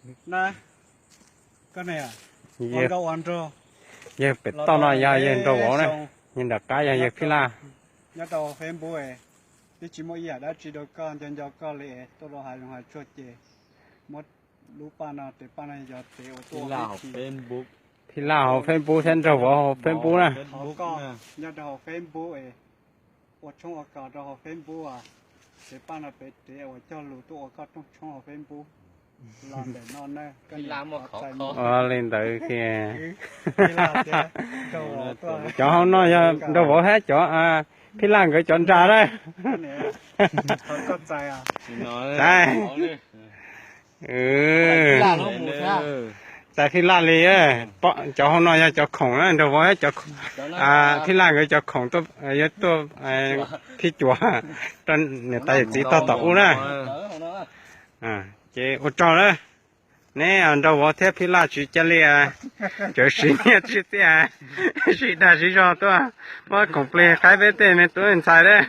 Na, koj ne, ua nkauj ua nraug, yawg pem toj no yog yawg nraug vauv na, yawg nram qab yog yawg phij laj. Nyob rau hauv Facebook, twb tsis muaj ib yam dab tsi rau koj, nco nco koj li, tuaj rau hav zoov hav tsuag ces muab lub paj no, tes paj no yog tes uas tuaj ua teb. Phij laj hauv Facebook thiab nraug vauv hauv Facebook na. Nyob rau hauv Facebook, ua tshoob ua kos rau hauv Facebook as, tes paj no pem tes uas cog lus tuaj ua koj rooj tshoob hauv Facebook. Los ntawm no na, li ntawd tias cov hauv no yog nraug vauv thiab cov phij laj nkawd cov nra na. Txais, txais phij laj li, cov hauv no yog cov khoom na, nraug vauv thiab cov, phij laj nkawd cov khoom yuav tuaj phij cuam rau niam tais yawm txiv tog tom ub na. Ces ua tsaug na. Neb nraug vauv thiab phij laj tsis cia li, tseem siv nyiaj siv txiaj, siv dag siv zog tuaj muab khoom plig qaib peb tej me tub me ntxhais thiab.